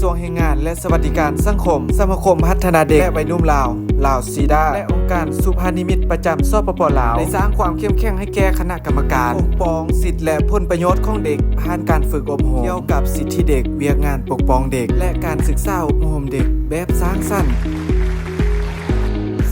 ກະຊວງແຮງງານ ແລະ ສະຫວັດດີການສັງຄົມ, ສະມາຄົມພັດທະນາເດັກ ແລະ ໄວໜຸ່ມລາວ ລາວຊີດາ ແລະ ອົງການສຸພານິມິດປະຈຳ ສປປ ລາວ ໄດ້ສ້າງຄວາມເຂັ້ມແຂງໃຫ້ແກ່ຄະນະກຳມະການປົກປ້ອງສິດ ແລະ ຜົນປະໂຫຍດຂອງເດັກ ຜ່ານການຝຶກອົບຮົມກ່ຽວກັບສິດທິເດັກ, ວຽກງານປົກປ້ອງເດັກ ແລະ ການສຶກສາອົບຮົມເດັກແບບສ້າງສັນ.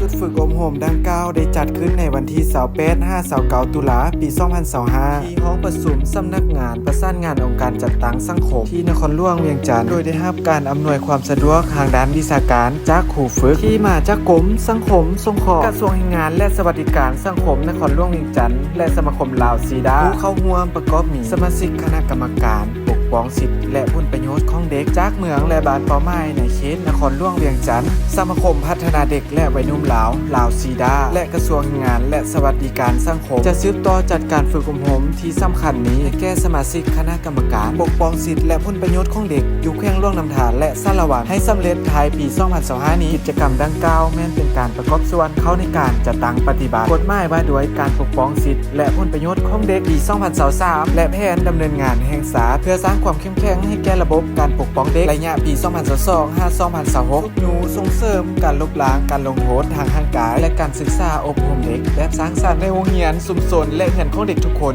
ຊຸດຝຶກອົບຮົມດັ່ງກ່າວໄດ້ຈັດຂຶ້ນໃນວັນທີຊາວແປດ ຫາ ຊາວເກົ້າ ຕຸລາ ປີສອງພັນຊາວຫ້າ ທີ່ຫ້ອງປະຊຸມສຳນັກງານປະສານງານອົງການຈັດຕັ້ງສັງຄົມ ທີ່ນະຄອນຫຼວງວຽງຈັນ ໂດຍໄດ້ຮັບການອຳນວຍຄວາມສະດວກທາງດ້ານວິຊາການຈາກຄູຝຶກທີ່ມາຈາກກົມສັງຄົມສົງເຄາະ, ກະຊວງແຮງງານ ແລະ ສະຫວັດດີການສັງຄົມນະຄອນຫຼວງວຽງຈັນ ແລະ ສະມາຄົມລາວຊີດາ. ຜູ້ເຂົ້າຮ່ວມປະກອບມີສະມາຊິກຄະນະກຳມະການປົກປ້ອງສິດ ແລະ ຜົນປະໂຫຍດຂອງເດັກຈາກເມືອງ ແລະ ບ້ານເປົ້າໝາຍໃນເຂດນະຄອນຫຼວງວຽງຈັນ, ສະມາຄົມພັດທະນາເດັກ ແລະ ໄວໜຸ່ມລາວ ລາວຊີດາ ແລະ ກະຊວງແຮງງານ ແລະ ສະຫວັດດີການສັງຄົມ ຈະສືບຕໍ່ຈັດການຝຶກອົບຮົມທີ່ສຳຄັນນີ້ໃຫ້ແກ່ສະມາຊິກຄະນະກຳມະການປົກປ້ອງສິດ ແລະ ຜົນປະໂຫຍດຂອງເດັກຢູ່ແຂວງຫຼວງນ້ຳທາ ແລະ ສາລະວັນ ໃຫ້ສຳເລັດທ້າຍປີສອງພັນຊາວຫ້ານີ້. ກິດຈະກຳດັ່ງກ່າວແມ່ນເປັນການປະກອບສ່ວນເຂົ້າໃນການຈັດຕັ້ງປະຕິບັດກົດໝາຍວ່າດ້ວຍການປົກປ້ອງສິດ ແລະ ຜົນປະໂຫຍດຂອງເດັກປີສອງພັນຊາວສາມ ແລະ ແຜນດຳເນີນງານແຫ່ງຊາດ ເພື່ອສ້າງຄວາມເຂັ້ມແຂງໃຫ້ແກ່ລະບົບການປົກປ້ອງເດັກໄລຍະປີສອງພັນຊາວສອງ ຫາ ສອງພັນຊາວຫົກ ຊຸກຍູ້ສົ່ງເສີມການລົບລ້າງການລົງໂທດທາງຮ່າງກາຍ ແລະ ການສຶກສາອົບຮົມເດັກແບບສ້າງສັນໃນໂຮງຮຽນ, ຊຸມຊົນ ແລະ ເຮືອນຂອງເດັກທຸກຄົນ.